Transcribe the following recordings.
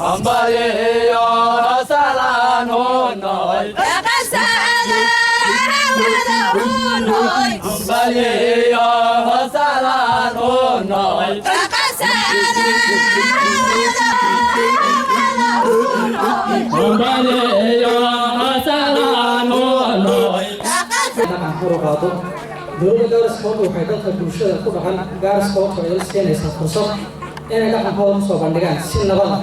Hambalyeeyo salaan hunoy. Hambalyeeyo salaan hunoy. Hambalyeeyo salaan hunoy. Dhaqan kor u qaado. Dowladda Gaarisa County waxay dadka bulshada ku dhaqan Gaarisa County ay siinaysaa fursad inay dhaqankooda kusoo bandhigaan si nabad ah.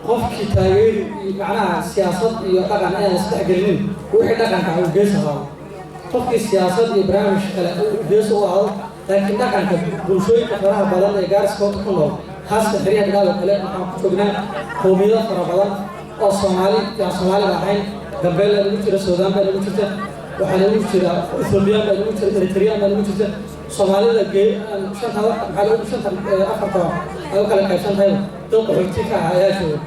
Qofkii taageeri, macnaha siyaasad iyo dhaqan inaan isdhexgelinin, wixii dhaqanka uu gees ahaado, qofkii siyaasad iyo barnaamij kale uu gees u ahaado. Laakiin dhaqanka bulshooyinka faraha badan ee Gaarisa County ku nool, khaasatan xeryaha Dhadhaab oo kale, waxaan ku joognaa qowmiyado fara badan oo Soomaali aan Soomaalida ahayn. Gambeella nagu jira, Suudaan baa nagu jirta, waxaa nagu jira Ethoobiyan baa nagu jira, Eritrean baa nagu jirta. Soomaalida shanta, maxaa lagu shanta, afarta ay u kala qaybsan tahay, dad qaxooti ka ah ayaa jooga.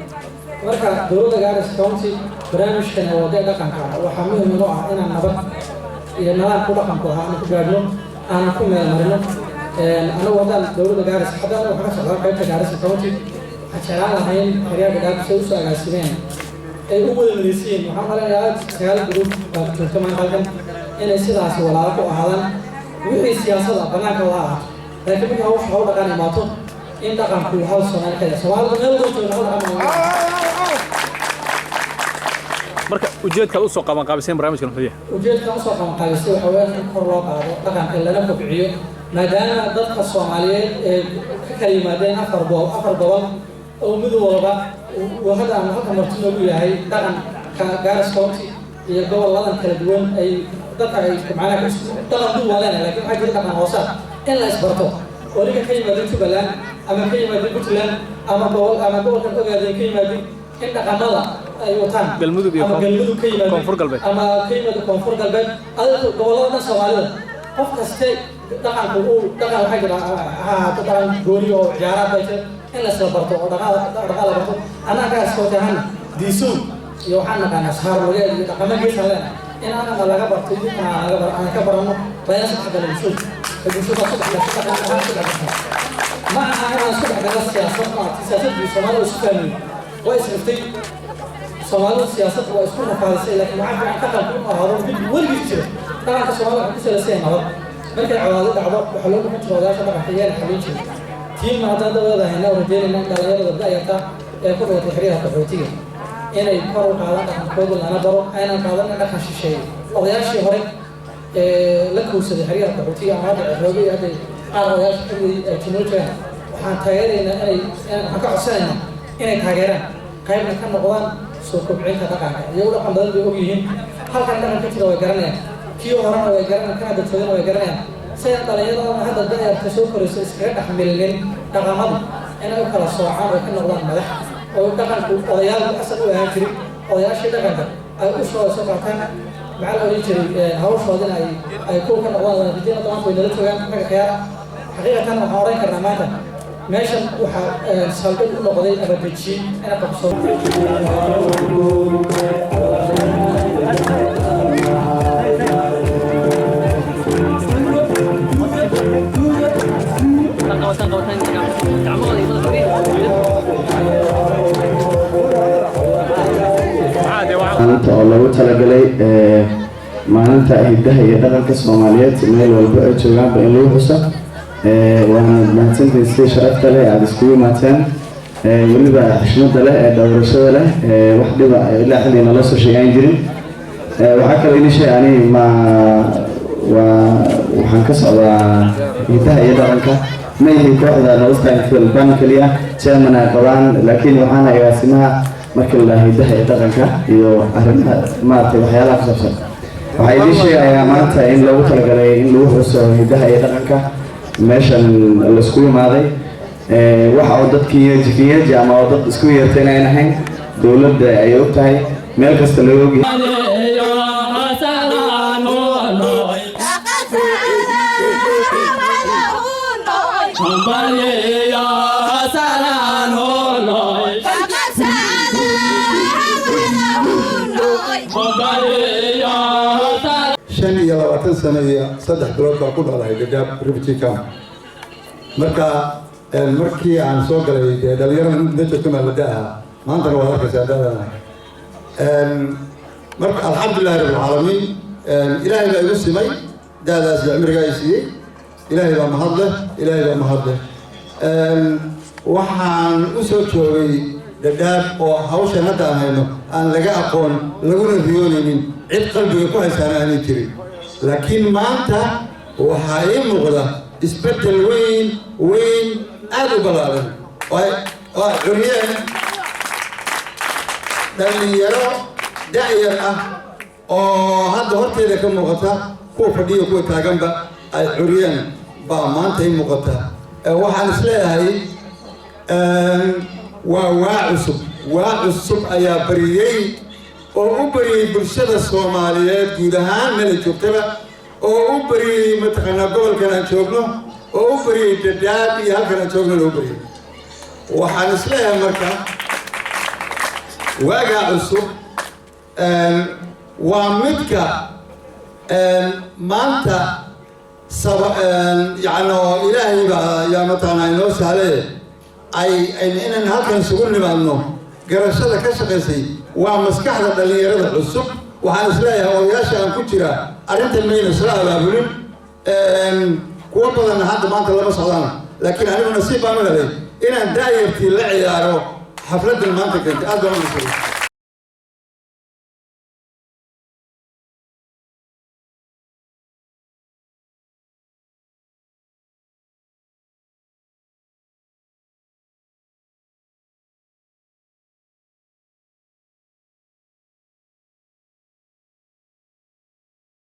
Marka dowladda Gaarisa County barnaamijkan ee wadada dhaqanka waxaa muhiim inoo ah inaan nabad iyo nidaamku dhaqanku ahaa aanu ku gaadhno, aanan ku meel marino. Anagu haddaan dowladda Gaarisa, hadda anagu waxaa ka socdaa qaybta Gaarisa County, waxaan jeclaan lahayn xeryaha Dhadhaab say usoo agaasimeen ay u wada midaysiin. Waxaan maleynayaa 9 group baa joogta maanta halkan inay sidaasi walaalo ku ahaadaan. Wixii siyaasada banaanka wada ahaato, laakiin markii hawsha hawl dhaqan imaato, in dhaqanku hal Soomaali ka yahay, Soomaalida meel walba joogna hal dhaqan baa. Marka ujeedkaad usoo qaban qaabiseen barnaamijkan muxuu yahay? Ujeedkan usoo qaban qaabisay waxaa weeyaan in kor loo qaado dhaqanka lana kobciyo, maadaama dadka Soomaaliyeed ee ka kala yimaadeen afar gobol oo mid walba uu hadda ama halka marti noogu yahay dhaqanka Gaarisa County iyo goboladan kala duwan, ay dadka ay macnaha dhaqan dul waa leenahay, laakiin waxaa jira dhaqan hoosaad in la isbarto oo ninka ka yimaada Jubbaland ama ka yimaada Puntland ama gobol ama gobolkan Ogaadeen ka yimaadin in dhaqamada ay wataan Galmudug iyo ama Galmudug ka yimaado Koonfur Galbeed. Ama ka yimaado Koonfur Galbeed, adiga gobollada dhan Soomaalida, qof kaste dhaqanku uu dhaqan waxaa jira ha ahaato dhaqan gooni oo ciyaaraad bay jira in la isla barto oo dhaqaal la barto. Annaga Gaarisa County ahaan diisuun iyo waxaan naqaanaa saar lugeed iyo dhaqamo geesaan leenahay in anana laga barto, idinkana aan laga bar aan ka baranno bayaan saddex galo bulshada ee bulshada saddex gasho, dhaqan ahaan saddex gasho. Ma aha inaan isku dhex galo siyaasad. Maaragtay, siyaasadii Soomaalida isu fahmay waa isriftay. Soomaalidu siyaasad waa isku rafaadisay, laakiin waxaa fiican dhaqanku inuu ahaado mid weligiis jira. Dhaqanka Soomaalida waxay ku salaysan yahay nabad. Markay colaado dhacdo, waxaa loo dhufan jiray odayaasha dhaqanka iyana xalin jiray. Tiimna haddana dawlada hayna oo rajeynayna in dhalinyarada da'yarta ee ku dhalatay xeryaha qaxootiga inay kor u qaadaan dhaqankooda, lana baro, aynan qaadan in dhaqan shisheeye. Odayaashii hore ee la kowsaday xeryaha qaxootiga ama hadda ceroobe iyo hadda qaar odayaasha kamid ay tinoo jiraan, waxaan taageeraynaa inay, waxaan ka codsanaynaa inay taageeraan, qaybna ka noqdaan soo kobcinta dhaqanka. Iyagu dhaqan badan bay og yihiin, halkan dhaqan ka jira way garanayaan, kii horena way garanayaan, kan hadda joogana way garanayaan. Sidan dhalinyarada hadda da'yarta soo korayso iskaga dhex milmin dhaqamadu, inay u kala soocaan oo ka noqdaan madax oo dhaqanku odayaal asal u ahaan jirin, odayaashii dhaqanka ay u soo qaataan, maxaa la odhan jiray, hawshoodina ay kuwa ka noqdaan. Waan rajayna maanta way nala joogaan ragga khiyaara. Xaqiiqatan waxaan odhan karnaa maanta meeshan waxaa saldhig u noqday ama dejiyey ina qabso. Maalinta oo loogu talagalay maalinta hidaha iyo dhaqanka Soomaaliyeed meel walba ay joogaanba in lagu xuso. Waana mahadsantihiin sida sharafta leh aada iskugu imaateen, weliba xushmada leh ee dhowrashada leh, wax dhiba ilaa xilli nala soo sheegaan jirin. Waxaa kaloo idin sheegay, ani ma waa waxaan ka socdaa hidaha iyo dhaqanka. Ma ihi kooxda Northern Band keliya, chairman ay qabaan, laakiin waxaana agaasimaha marka la dhaha hidaha iyo dhaqanka iyo arrimaha maaragtay waxyaalaha ku saabsan. Waxaa idiin sheegayaa maanta in loogu talagalay in lagu xuso hidaha iyo dhaqanka meeshan laisku imaaday, waxa oo dad kinyeji kinyeji ama oo dad isku yeertay inayn ahayn, dowladda ay og tahay, meel kasta looga ogyahay. Hambalyeeyo salaan hunoy. Hambalyeeyo salaan. 25 sano iyo 3 bilood baa ku noolahay Dhadhaab refugee camp. Marka markii aan soo galay, dee dhalinyarada inta joogta maa la da'aha. Maantana waad arkaysaa da'dana. Marka alxamdulilahi rabbilcaalamiin, Ilaahay baa igu simay da'daas iyo cimrigaa i siiyey. Ilaahay baa mahad leh, Ilaahay baa mahad leh. Waxaan u soo joogay Dhadhaab oo hawshan hadda aan hayno aan laga aqoon, laguna riyoonaynin, cid qalbiga ku haysaana aanay jirin. Laakiin maanta waxaa ii muuqda isbeddel weyn weyn, aad u ballaaran, oo ay curiyeen dhallinyaro da'yar ah oo hadda horteeda ka muuqata, kuwa fadhiya, kuwa taaganba ay curiyeen baa maanta ii muuqata. Waxaan is leeyahay waa waa cusub, waa cusub ayaa bariyey oo u bariyey bulshada Soomaaliyeed guud ahaan meelay joogtaba, oo u bariyey mataqaanaa gobolkan aan joogno, oo u bariyey Dhadhaab iyo halkan aan joogno loo bariyey. Waxaan is leeyahay marka waagaa cusub waa midka maanta saba yacno Ilaahay baa yaa mataqaanaa inoo sahle ay inaan halkan isugu nimaadno. Garashada ka shaqaysay waa maskaxda dhallinyarada cusub. Waxaan is leeyahay odayaasha aan ku jira arrintan mayna isla abaabulin, kuwo badanna hadda maanta lama socdaan, laakiin anigu nasiib baan u helay inaan daayartii la ciyaaro xafladdan maanta keentay. Aad baan u nasiibay.